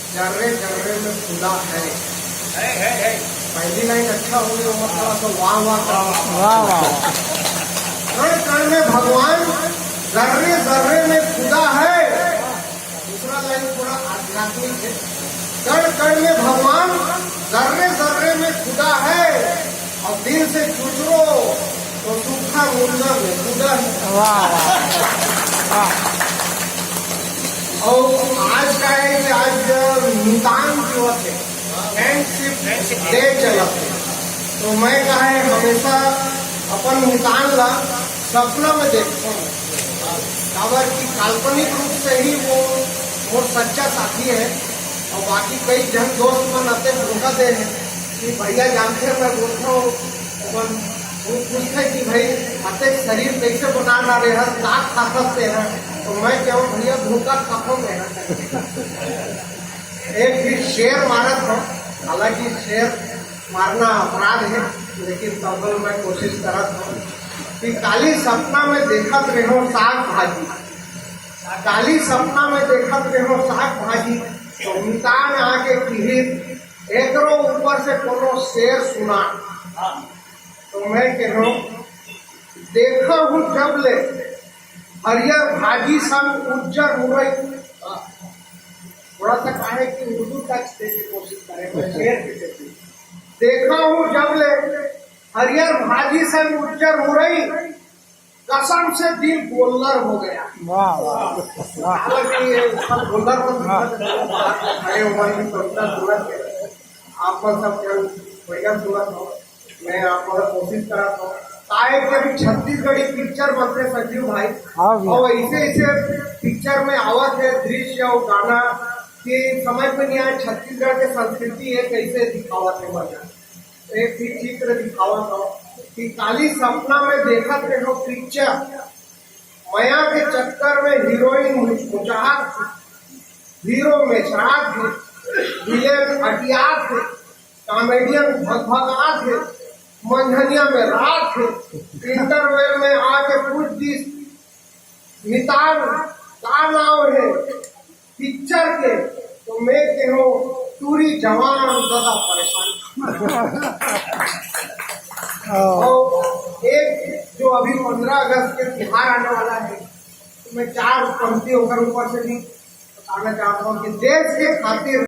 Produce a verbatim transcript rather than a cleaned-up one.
जर्रे जर्रे में खुदा है। पहली लाइन अच्छा हो गई, वो थोड़ा सा वाह वाह करो। वाह वाह। कण कण में भगवान, जर्रे जर्रे में खुदा है। दूसरा लाइन थोड़ा आध्यात्मिक है। कण कण में भगवान, जर्रे जर्रे में खुदा है। और दिल से चुचरो तो सूखा मुंडा में खुदा है। वाह वाह। वाह। और आज का है कि आज मितान दिवस है, फ्रेंडशिप डे चलत है। तो मैं कहा है, हमेशा अपन मितान ला सपना में देखता हूँ, काबर कि काल्पनिक रूप से ही वो मोर सच्चा साथी है। और बाकी कई जन दोस्त मन आते धोखा दे हैं कि भैया जानते हैं, मैं बोलता हूँ अपन, वो पूछते कि भाई, अतेक शरीर कैसे बना रहे हैं, का खा सकते हैं? तो मैं कहूँ, भैया, धोखा खाओ मेरा। एक भी शेर मारत हो, हालांकि शेर मारना अपराध है, लेकिन तब मैं कोशिश करत हूँ कि काली सपना में देखत रहो साग भाजी, काली सपना में देखत रहो साग भाजी, तो मितान आके किहिस, एकरो ऊपर से कोनो शेर सुना। तो मैं कह रहा हूँ, देखा हूँ जब ले हरियर भाजी संग उज्जर मुरई। थोड़ा सा काहे कि उर्दू टच देके कोशिश करें, मैं शेर की देती। देखा हूँ जब ले हरियर भाजी संग उज्जर मुरई, कसम से दिल गोल्लर हो गया। वाह वाह। वाह। हालांकि ये सब गोल्लर को खड़े हुए हैं, तो इतना सूरत है। आप मन सब जन बढ़िया सुनत हो, मैं आप मन कोशिश करत हूँ। काहे कि अभी छत्तीसगढ़ी पिक्चर बनते संजीव भाई, हाँ भैया। और ऐसे ऐसे पिक्चर में आवत है दृश्य और गाना कि समझ में नहीं आए छत्तीसगढ़ के संस्कृति है कैसे दिखावत है मजा। एक भी चित्र दिखावत हो कि काली सपना में देखत रहो पिक्चर, मया के चक्कर में हीरोइन मुचमुचात हे, हीरो मेचरात हे, विलेन अटियात हे, कॉमेडियन भगभगात हे, मंझनिया में रात हे, इंटरवल में आके पूछ दिस, मितान का नाव हे पिक्चर के, तो मैं कहो टूरी जवान ज्यादा परेशान। और एक जो अभी पंद्रह अगस्त के त्योहार आने वाला है, तो मैं चार पंक्ति ओकर ऊपर से भी बताना चाहता हूँ कि देश के खातिर